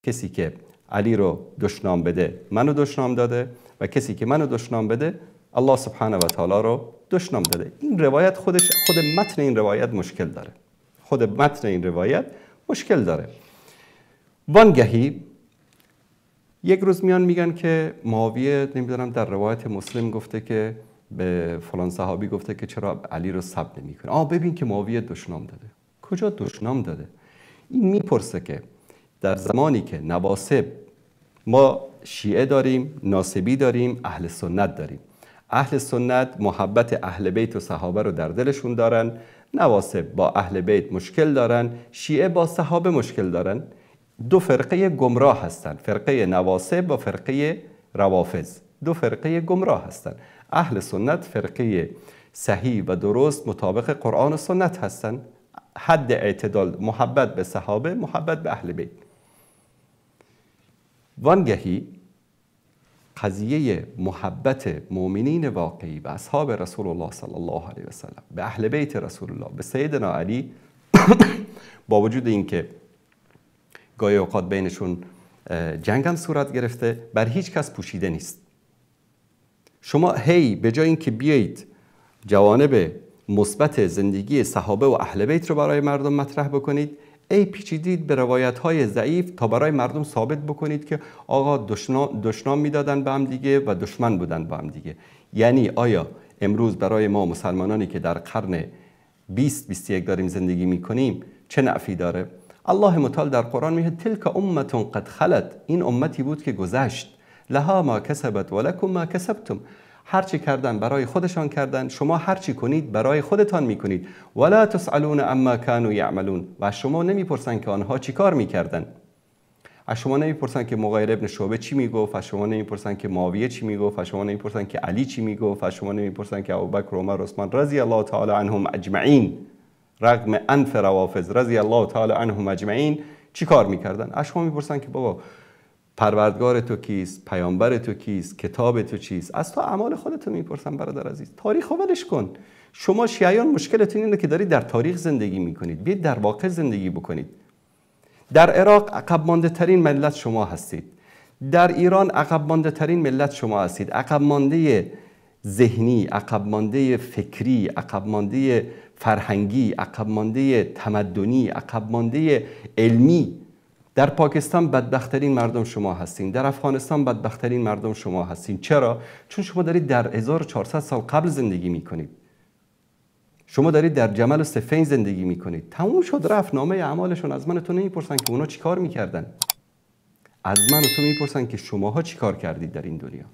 کسی که علی رو دشنام بده منو دشنام داده و کسی که منو دشنام بده الله سبحانه و تعالی رو دشنام داده. این روایت خودش، خود متن این روایت مشکل داره. خود متن این روایت مشکل داره. وانگهی یک روز میان میگن که معاویه نمیدونم در روایت مسلم گفته که به فلان صحابی گفته که چرا علی رو سب نمیکنه. آ ببین که معاویه دشنام داده. کجا دشنام داده؟ این میپرسه که در زمانی که نواصب، ما شیعه داریم، ناصبی داریم، اهل سنت داریم. اهل سنت محبت اهل بیت و صحابه رو در دلشون دارن، نواصب با اهل بیت مشکل دارن، شیعه با صحابه مشکل دارن. دو فرقه گمراه هستن، فرقه نواصب و فرقه روافض. دو فرقه گمراه هستن. اهل سنت فرقه صحیح و درست مطابق قرآن و سنت هستن. حد اعتدال، محبت به صحابه، محبت به اهل بیت. وانگهی قضیه محبت مؤمنین واقعی به اصحاب رسول الله صلی الله علیه و سلم، به اهل بیت رسول الله، به سیدنا علی، با وجود اینکه گاهی اوقات بینشون جنگ هم صورت گرفته، بر هیچ کس پوشیده نیست. شما هی به جای اینکه بیایید جوانب مثبت زندگی صحابه و اهل بیت رو برای مردم مطرح بکنید، ای پیچیدید به روایت‌های ضعیف تا برای مردم ثابت بکنید که آقا دشنام میدادن به هم دیگه و دشمن بودن به هم دیگه. یعنی آیا امروز برای ما مسلمانانی که در قرن 20-21 داریم زندگی میکنیم چه نفعی داره؟ الله متعال در قرآن میگه تلک امة قد خلت، این امتی بود که گذشت، لها ما کسبت و لکم ما کسبتم، هر چی کردن برای خودشان کردن، شما هر چی کنید برای خودتان میکنید، ولا تسالون عما كانوا یعملون، و شما نمیپرسن که آنها چی کار میکردن. از شما نمیپرسن که مغیره ابن شعبه چی میگفت، از شما نمیپرسن که معاویه چی میگفت، از شما نمیپرسن که علی چی میگفت، از شما نمیپرسن که ابوبکر، عمر، عثمان رضی الله تعالی عنهم اجمعین، رغم انف روافض رضی الله تعالی عنهم اجمعین چی کار میکردن. از شما میپرسن که بابا پروردگار تو کیست، پیامبر تو کیست، کتاب تو چیست. از تو اعمال خودتو میپرسن برادر عزیز. تاریخ رو ولش کن. شما شیعیان مشکلتون اینه که دارید در تاریخ زندگی میکنید. بیاید در واقع زندگی بکنید. در عراق عقب مانده ترین ملت شما هستید. در ایران عقب مانده ترین ملت شما هستید. عقب مانده ذهنی، عقب مانده فکری، عقب مانده فرهنگی، عقب مانده تمدنی، عقب مانده علمی. در پاکستان بدبخت‌ترین مردم شما هستین، در افغانستان بدبخت‌ترین مردم شما هستین. چرا؟ چون شما دارید در 1400 سال قبل زندگی میکنید. شما دارید در جمل و صفین زندگی میکنید. تموم شد رفت نامه اعمالشون. از من و تو نمیپرسن که اونا چیکار میکردن. از من و تو میپرسن که شماها چیکار کردید در این دنیا.